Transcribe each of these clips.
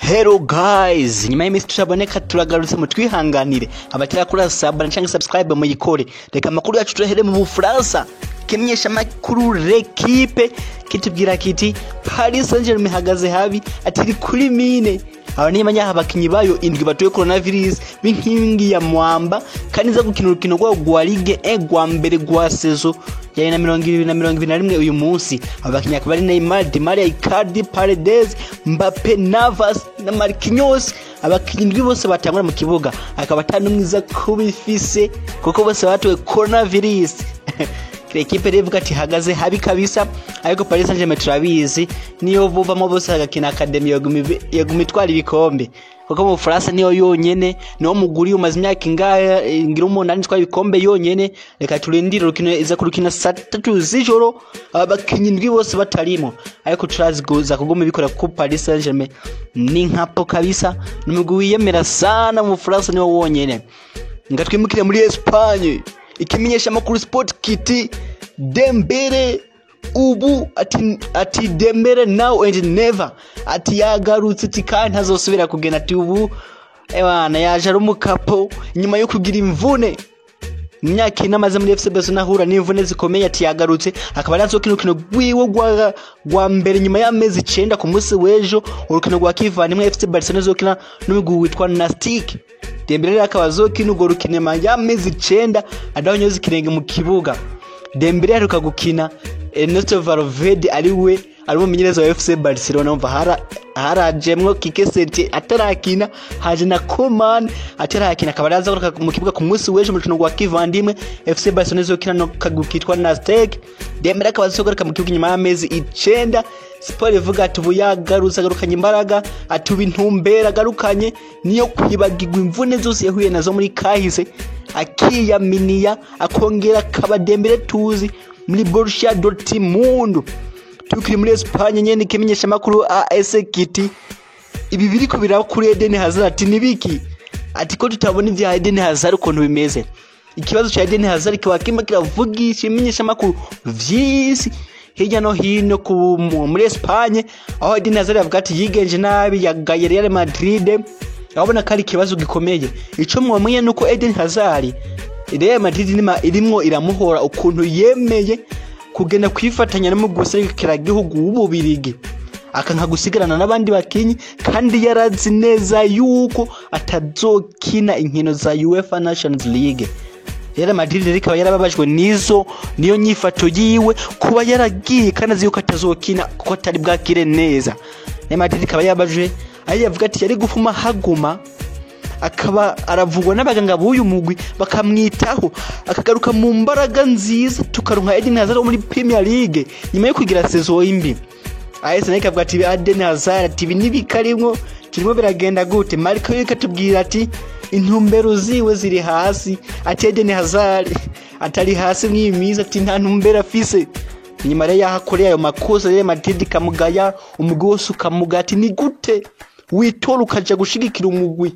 Hello guys, nyuma y'iminsi tutaboneka turagarutse, mutwihanganire. Abatarakora sub cyangwa subscribe muyikore. Reka amakuru yacu turahere mu Bufaransa. Kimenyesha makuru L'Equipe kitubwira kiti Paris Saint-Germain ihagaze habi, ati kuri mine. Aba ni manyaha abakinyi bayo indwi batoye coronavirus b'inkingi ya mwamba, kandi za gukina urukino rwabo rwa Ligue 1 rwa mbere rwa saison ya na 2021 uyu munsi. Abakinyi akaba ari Neymar, Di Maria, Icardi, Paredes, Mbappe, Navas na Marquinhos. Abakinyi indwi bose batangura mu kibuga, akaba atanumwiza kubifise kuko bose batowe coronavirus. Ekipe rero ivuga ati hagaze habi kabisa, ariko Paris Saint-Germain turabizi, niyo buvamo bose hagakina academy yaguma itwara ibikombe, kuko mu Bufaransa niyo yonyene, niwo muguri umaze imyaka ingahe, ngira 8 itwara ibikombe yonyene. Reka turindire urukino iza kurukina saa 3 z'ijoro, abakinyi indwi bose batarimo, ariko turazi za kuguma bikora ku Paris Saint-Germain ni nkapo kabisa, ni umugwi wiyemera sana mu Bufaransa, niwo wonyene. Ngatwimukire muri Espagne, ikimenyesha makuru Sport kiti Dembele ubu ati Dembele now and never, ati yagarutse, ati kandi ntazosubira kugenda, ati ubu ebana yaje ari umukapo nyuma yo kugira imvune imyaka ine amaze muri FC Barcelona ahura n'imvune zikomeye, ati yagarutse akaba arazokina urukino rwiwe rwa mbere nyuma y'amezi 9 ku munsi w'ejo, urukino rwa kivandimwe FC Barcelona izokina n'umugwi witwa Nastic. Dembele rero akaba azokina urwo rukino nyuma y'amezi 9 adahonyoza ikirenge mu kibuga. Dembele aheruka gukina Ernesto Valverde ari we ari umumenyereza wa FC Barcelona, umva harajemwo Kike Setien atarakina, haje na Koeman atarakina, akaba araza mu kibuga ku munsi w'ejo mu rukino rwa kivandimwe FC Barcelona izokina no kagwi kitwa Nastic. Dembele akaba azogaruka mu kibuga nyuma y'amezi 9. Sport ivuga ati ubu yagarutse, agarukanye imbaraga, ati ubu intumbero agarukanye niyo kwibagirwa imvune zose yahuye nazo muri kahise, akiyaminiya akongera akaba Dembele tuzi muri Borussia Dortmund. Tukiri muri Espagne nyene, ikimenyesha makuru AS kiti ibi biriko biraba kuri Eden Hazard, ati nibiki, ati ko tutabona ivya Eden Hazard ukuntu bimeze. Ikibazo cha Eden Hazard kiba kirimo kiravugisha imenyesha makuru vyisi hirya no hino muri Espagne, aho Eden Hazard avuga ati yigenje nabi, yagaye Real Madrid, urabona ko ari ikibazo gikomeye. Ico mwamenye nuko Eden Hazard Real Madrid irimwo iramuhora ukuntu yemeye kugenda kwifatanya n'umugwi w'igihugu w'Ububirigi, akanka gusigarana n'abandi bakinyi, kandi yarazi neza yuko atazokina inkino za UEFA Nations League. Real Madrid rero ikaba yarababajwe nizo niyo nyifato yiwe, kuba yaragiye kandi azi yuko atazokina kuko atari bwakire neza. Real Madrid ikaba yababajwe, aho yavuga ati yari gufuma haguma akaba aravugwa n'abaganga b'uyu mugwi bakamwitaho, akagaruka mu mbaraga nziza, tukaronka Eden Hazard wo muri Premier League nyuma yo kugira saison mbi. AS nayo ikavuga ati Eden Hazard, ati ibi nibikarimwo kirimo biragenda gute? Marco yo ikatubwira ati intumbero ziwe ziri hasi, ati Eden Hazard atari hasi mw'iyi minsi, ati nta ntumbero afise. Nyuma rero yaho akoreye ayo makosa, Real Madrid ikamugaya, umugwi wose ukamugaya, ati ni gute witora ukaja gushigikira umugwi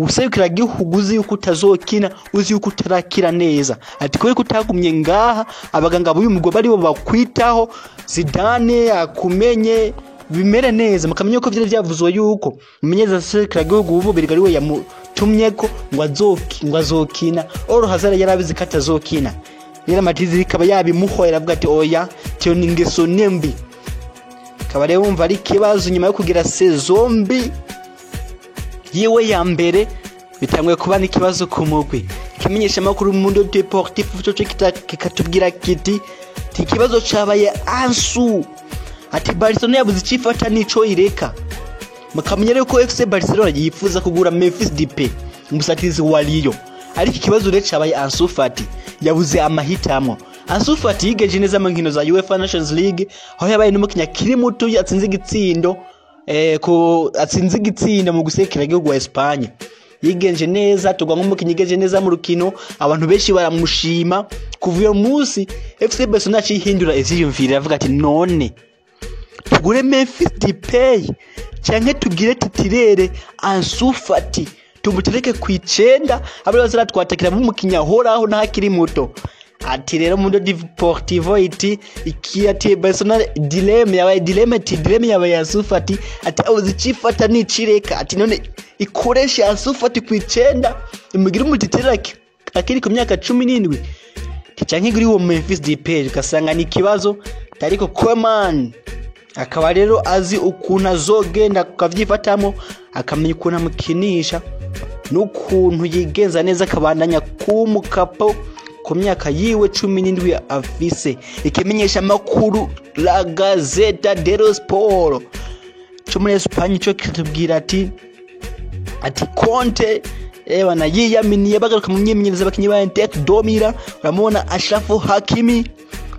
userukira gihugu uzi yuko utazokina, uzi yuko utarakira neza, ati kubera ko utagumye ngaha abaganga b'uyu mugwi baribo bakwitaho, Zidane akumenye bimere neza. Mukamenya ko vyari vyavuzwe yuko umumenyereza serukira gihugu w'Ububirigi ariwe yamutumyeko ngo azokina, Oro Hazard yarabizi ko atazokina. Real Madrid ikaba yabimuhoye, aravuga ati oya, tiyo ni ingeso mbi. Akaba rero wumva ari ikibazo nyuma yo kugira saison mbi yiwe ya mbere, bitanguye kuba n'ikibazo ku mugwi. Ikimenyesha makuru Mundo Deportivo cyo kikatubwira kiti ikibazo cabaye Ansu, ati Barcelona yabuze icifata nico ireka. Mukamenya rero ko FC Barcelona yifuza kugura Memphis Depay, umusatirizi wa Lyon, ariko ikibazo rero cabaye Ansu Fati yabuze amahitamo. Ansu Fati yigeje neza mu nkino za UEFA Nations League, aho yabaye n'umukinnyi akiri muto yatsinze igitsindo ko atsinze igitsindo mu gusekera igihugu wa Espagne. Yigenje neza, tugwa nk'umukinnyi yigenje neza mu rukino, abantu benshi baramushima. Kuva uyo munsi FC Barcelona yahindura ivyiyumviro, avuga ati none tugure Memphis Depay canke tugire titulaire Ansu Fati, tumutereke ku 9 abe bazaratwatakira nk'umukinnyi ahoraho n'akiri muto. Ati rero Mundo Deportivo iti iki, ati Barcelona dilemme yabaye dilemme, ati dilemme yabaye Ansu Fati, ati abuze icifata n'icireka, ati none ikoresha Ansu Fati ku 9 imugire umu titulaire akiri ku myaka 17 canke kuri uwo Memphis Depay, ugasanga ni ikibazo. Ariko Koeman akaba rero azi ukuntu azogenda akavyifatamo, akamenya ukuntu amukinisha n'ukuntu yigenza neza, akabandanya kumukapo ku myaka yiwe 17 afise. Ikimenyesha makuru La Gazzetta dello Sport cyo muri Espagne cyo kitubwira ati Conte ebana yiyaminiye bagaruka mu myimenyerezo abakinyi ba Inter de Milan. Uramubona Achraf Hakimi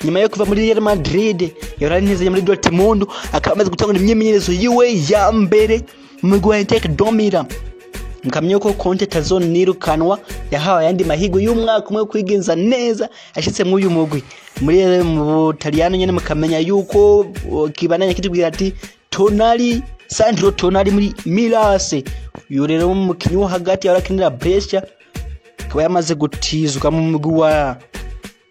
nyuma yo kuva muri Real Madrid yari neza muri Dortmund, akaba amaze gutangura imyimenyerezo yiwe ya mbere mu mugwi wa Inter de Milan. Mukamenya ko Conte tazonirukanwa, yahawe ayandi mahirwe y'umwaka umwe kwigenza neza ashitse mw'uyu mugwi. Muri mu Butaliyano nyene mukamenya yuko kibandanya kitubwira ati Tonali, Sandro Tonali muri Milan, uyu rero umukinyi wo hagati yarakinira Brescia, akaba yamaze gutizwa mu mugwi wa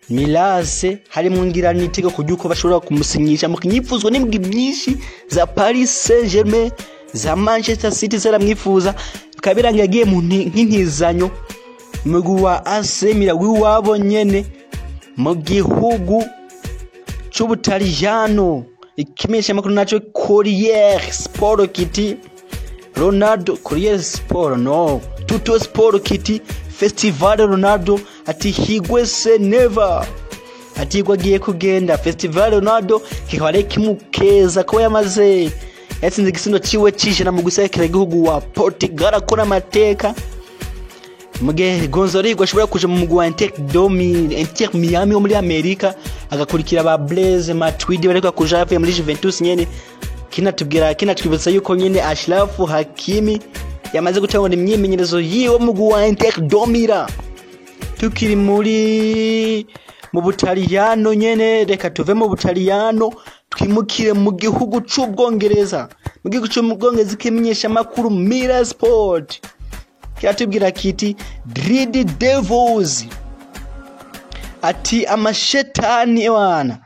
Milan, harimo ngira n'itego kuryuko bashobora kumusinyisha mu kinyifuzwa n'imigwi myinshi za Paris Saint-Germain, za Manchester City zaramwifuza, bikaba birangiye agiye mu nk'intizanyo mugwi wa AC Milan w'iwabo nyene mu gihugu c'Ubutaliyano. Ikimenyesha makuru naco Corriere Sport kiti Ronaldo, Corriere Sport, no, Tutto Sport kiti Festival Ronaldo, ati higwe se never, ati higwe agiye kugenda. Festival Ronaldo kikaba ari kimukeza ko yamaze yatsinze igisindo ciwe c'100 mu gusekera igihugu wa Portugal, akora amateka, mu gihe Gonzalo Higuain ashobora kuja mu mugwi wa Inter Miami wo muri Amerika, agakurikira ba Blaise Matuidi bariko kuja avuye muri Juventus nyene. Kinatubwira, kinatwibutsa yuko nyene Achraf Hakimi yamaze gutangura imyimenyerezo yiwe mu mugwi wa Inter de Milan. Tukiri muri mu Butaliyano nyene, reka tuve mu Butaliyano twimukire mu gihugu c'Ubwongereza. Mu gihugu c'Ubwongereza, ikimenyesha makuru Mirror Sport kiratubwira kiti Red Devils, ati amashetani wana,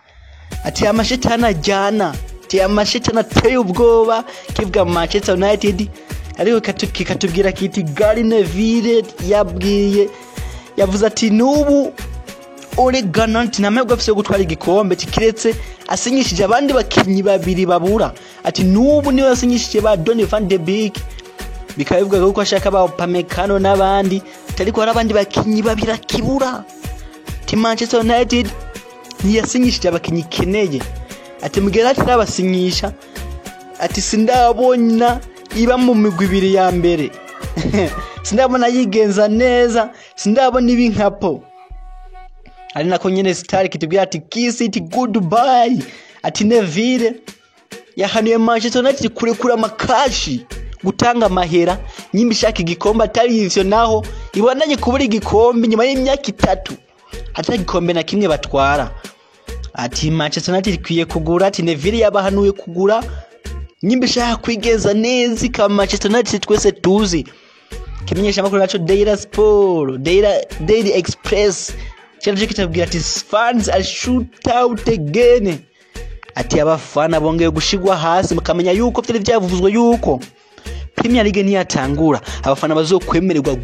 ati amashetani ajyana, ati amashetani ateye ubwoba, kivuga Manchester United. Ariko kikatubwira kiti Gary Neville yabwiye, yavuze ati nubu Ole Gunnar nta mahirwe afise yo gutwara igikombe kiretse asinyishije abandi bakinyi babiri babura. Ati nubu niwe yasinyishije ba Donny van de Beek, bikaba bivuga ko ashaka ba Upamecano n'abandi, ariko hari abandi bakinyi babiri akibura. Ati Manchester United ntiyasinyishije abakinyi ikeneye, ati mugera atarabasinyisha, ati sindabona iba mu migwi ibiri ya mbere, sindabona yigenza neza, sindabona ibinkapo. Ari nako nyene Star kitubwira ati kiss it goodbye, ati Neville yahanuye Manchester United kurekura amakashi, gutanga amahera nyimba ishaka igikombe, atari ivyo naho ibonanye kubura igikombe nyuma y'imyaka 3 hatari igikombe na kimwe batwara. Ati Manchester United ikwiye kugura, ati Neville yabahanuye kugura nyimba ishaka kwigeza neza ikaba Manchester United twese tuzi. Kimenyesha makuru naco Daily Sport, Daily Express cyaje kitabwira ati fans are shoot out again, ati abafana bongeye gushigwa hasi. Mukamenya yuko vyari vyavuzwe yuko Premier League ntiyatangura abafana bazokwemererwa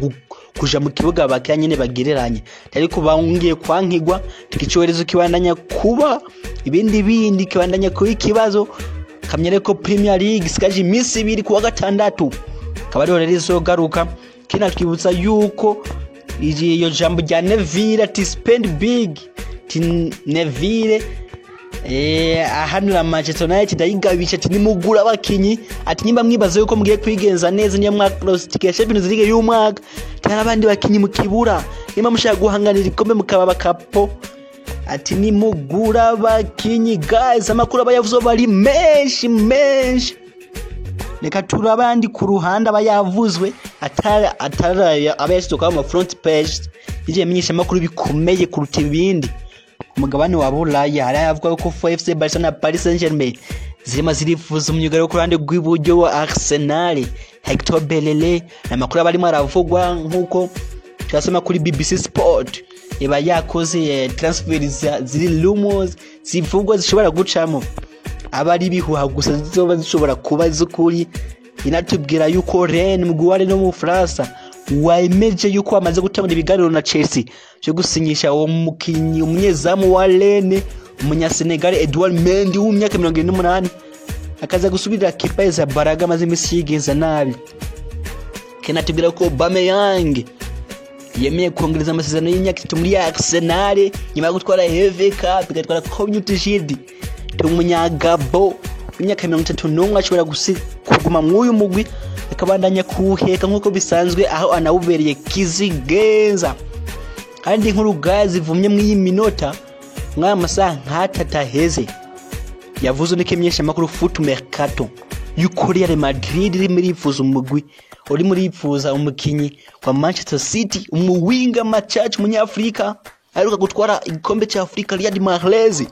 kuja mu kibuga bakira nyene bagereranye, ariko bongeye kwankigwa. Icorezo kibandanya kuba ibindi bindi, kibandanya kuba ikibazo. Kamenya ko Premier League isigaje iminsi 2, kuwa gatandatu akaba ariho rero izogaruka. Kinatwibutsa yuko iyo jambo rya Neville ati spend big, ati Neville ahanura Manchester United ayigabisha ati nimugura abakinyi, ati nimba mwibaza yuko mugiye kwigenza neza niyo mwaka Champions League y'umwaka, ati hari abandi bakinyi mukibura, nimba mushaka guhanganira igikombe mukaba bakapo, ati nimugura abakinyi. Guys, amakuru aba yavuze bari menshi menshi, reka turabandi ku ruhande aba yavuzwe atari aba yashyizwe ku ma front page y'ibyo menyesha amakuru bikomeye kuruta ibindi ku mugabane wa Buraya. Hari avuga ko FC Barcelona na Paris Saint-Germain zirimo zirifuza umwugariro ku ruhande rw'iburyo wa Arsenal, Hector Bellerin. Amakuru aba arimo aravugwa nk'uko tuyasoma kuri BBC Sport. Iba yakoze transfer ziri rumors, zivugwa, zishobora gucamo, aba ari ibihuha gusa, zizoba zishobora kuba z'ukuri. Inatubwira yuko Rennes, mugwi wa Rennes wo mu Bufaransa, wemeje yuko bamaze gutangura ibiganiro na Chelsea byo gusinyisha uwo mukinyi, umunyezamu wa Rennes, umunyasenegal Edouard Mendy w'imyaka 78, akaza gusubirira Kepa Arrizabalaga amaze iminsi yigenza nabi. Kenatubwira ko Aubameyang yemeye kongereza amasezerano y'imyaka 3 muri Arsenal nyuma yo gutwara FA Cup, igatwara Community Shield. Umunyagabo w'imyaka 31 ashobora kuguma mw'uyu mugwi, akabandanya kuwuheka nk'uko bisanzwe, aho anawubereye kizigenza. Kandi inkuru gazi zivumye mw'iyi minota, mw'aya masaha nk'atatu aheze, yavuze n'ikimenyesha makuru Foot Mercato yuko Real Madrid iri muri yifuza umugwi, uri muri yifuza umukinyi wa Manchester City, umuwinga machachi, umunyafrika aheruka gutwara igikombe cya Afrika, Riyad Mahrez.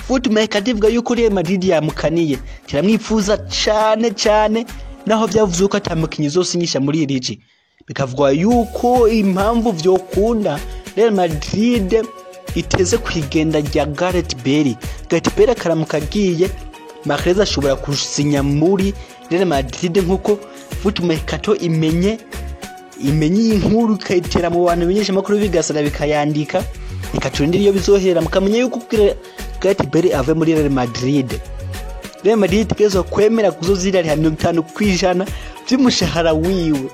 Foot Mercato ivuga yuko Real Madrid yamukaniye, kiramwifuza cane cane, naho byavuze ko atamukinyi zosinyisha muri iri ci. Bikavugwa yuko impamvu vyokunda Real Madrid iteze kwigenda rya Gareth Bale. Gareth Bale akaramuka agiye, Mahrez ashobora gusinya muri Real Madrid, nkuko Foot Mercato imenye iyi nkuru, ikayitera mu bantu bimenyesha amakuru, bigasara bikayandika. Ikaturindira iyo bizohera, mukamenya yuko kugira Gareth Bale ave muri Real Madrid, Real Madrid itegerezwa kwemera kuzozirariha 50% vy'umushahara wiwe,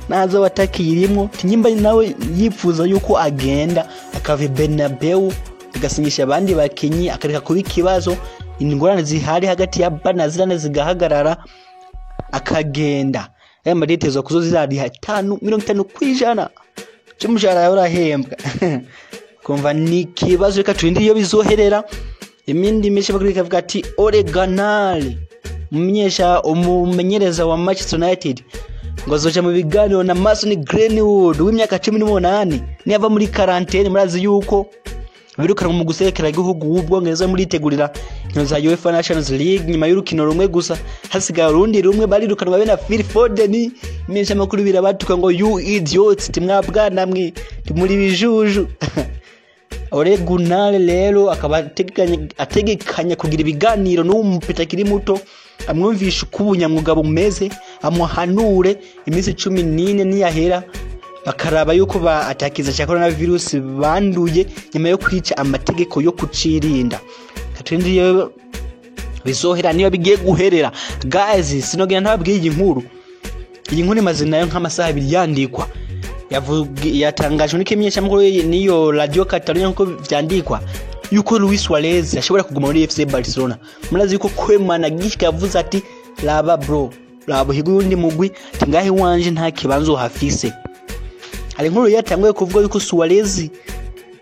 nazo batakirimwo. Tinyimba nawe yifuza yuko agenda, akava i Bernabeu, agasinyisha abandi bakinyi, akareka kuba ikibazo, ingorane zihari hagati ya Bale na Zidane zigahagarara, akagenda. Real Madrid itegerezwa kuzozirariha 50% c'umushahara yawe urahembwa. Kumva ni ikibazo, reka turindire iyo bizoherera. Imindi myinshi bakuru ikavuga ati Ole Gunnar, umumenyesha, umumenyereza wa Manchester United, ngo azoja mu biganiro na Mason Greenwood w'imyaka 18 niyava muri quarantaine. Murazi yuko birukanwa mu gusekera igihugu w'Ubwongereza muritegurira inkino za UEFA Nations League, nyuma y'urukino rumwe gusa hasigaye urundi rumwe, barirukanwa be na Phil Foden. Imenyesha amakuru birabatuka ngo "You idiots", timwabwana mwe, timuri bijuju. Ole Gunnar rero akaba ategekanya kugira ibiganiro n'uwo mupeta akiri muto, amwumvisha uko ubunyamwuga bumeze, amuhanure. Iminsi 14 niyahera, bakaraba yuko ba atakiza cya coronavirus banduye nyuma yo kwica amategeko yo kucirinda. Katurindi iyo bizohera, niba bigiye guherera. Guys, sinogera ntababwiye iyi nkuru. Iyi nkuru imaze nayo nk'amasaha 2 yandikwa, yatangajwe n'ikimenyeshamakuru niyo Radio Catalonia, nkuko vyandikwa yuko Luis Suarez ashobora kuguma muri FC Barcelona. Murazi yuko Koeman gishika yavuze ati "Raba bro, raba higa uwundi mugwi, ati ngahe iwanje nta kibanza uhafise." Hari inkuru yatanguye kuvuga yuko Suarez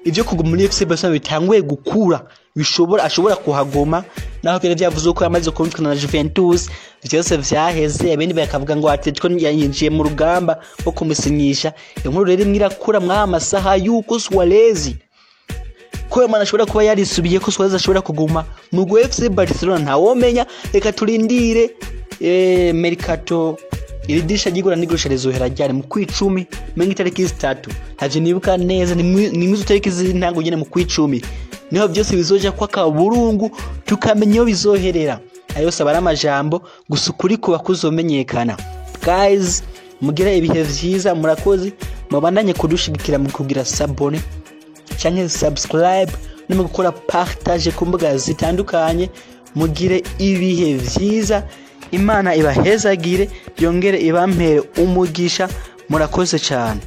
ivyo kuguma muri FC Barcelona bitanguye gukura, bishobora, ashobora kuhaguma, naho byari byavuze ko yamaze kumvikana na Juventus, vyose vyaheze. Ibindi bakavuga ngo Atletico yinjiye mu rugamba rwo kumusinyisha. Inkuru rero imwe irakura mw'aya masaha yuko Suarez, Koeman ashobora kuba yarisubiye ko Suarez ashobora kuguma mu rwa FC Barcelona. Ntawomenya, reka turindire. Mercato, iri dirisha ry'igura n'igurisha rizohera ryari? Mu kwicumi, menga itariki 3, ntavyo nibuka neza, ni mwizo tariki z'intango nyene mu kwicumi, niho byose bizoja kwa kaburungu, tukamenya iyo bizoherera. Ayo yose aba ari amajambo gusa, ukuri kuba kuzomenyekana. Guys, mugire ibihe vyiza, murakoze, mubandanye kudushigikira mu kugira s'abonner canke subscribe no mu gukora partage ku mbuga zitandukanye. Mugire ibihe vyiza, Imana ibahezagire, yongere ibampere umugisha. Murakoze cyane.